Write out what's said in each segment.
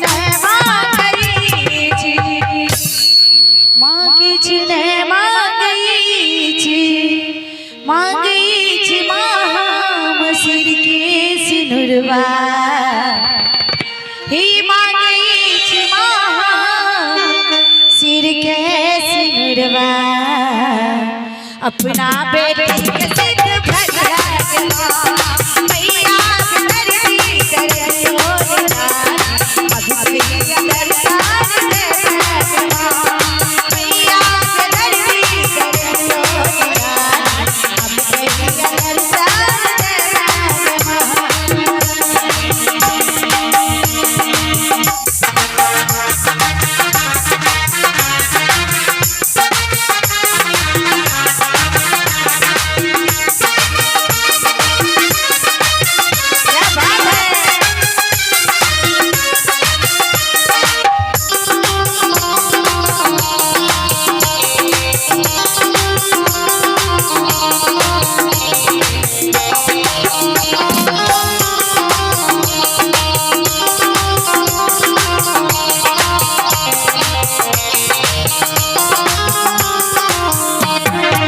नहि मांगै छी, माँ किछु नहि मांगै छी, मांगै छी माँ हम सिर के सिनुरवा। ही मांगै छी माँ हम सिर के सिनुरवा, अपना बेटी के सिद्ध भरिया के माँ, मैया के धरती करे जोरदार, मधुके दर्शन देवे के माँ, मैया के धरती करे जोरदार, मधुके दर्शन देवे के माँ। क्या बात है।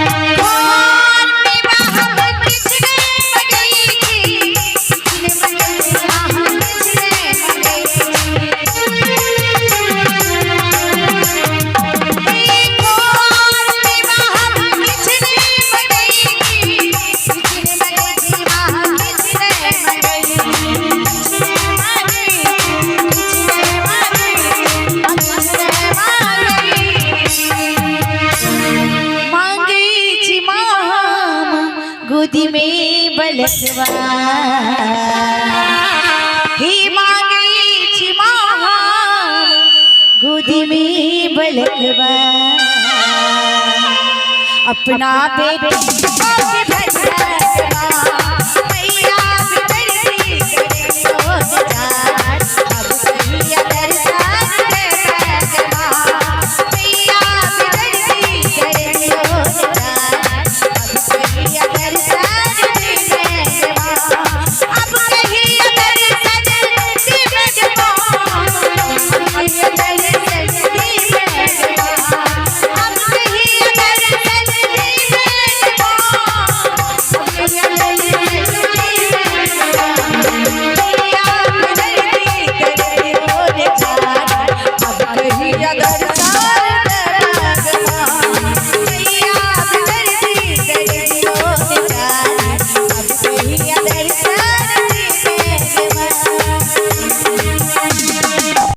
घर विवाह किछ ने मगै छी, किछ ने मगै छी माँ हम किछ ने मगै छी। घर विवाह किछ ने मगै छी, किछ ने मगै छी माँ हम किछ ने मगै छी, किछ ने मांगै छी, किछ ने मांगै छी, हम किछ ने मांगै छी। मांगै छी माँ हम गोदी में बलकवा, ही मांगै छी माँ हम गोदी में बलकवा, अपना बेटी के भरिया के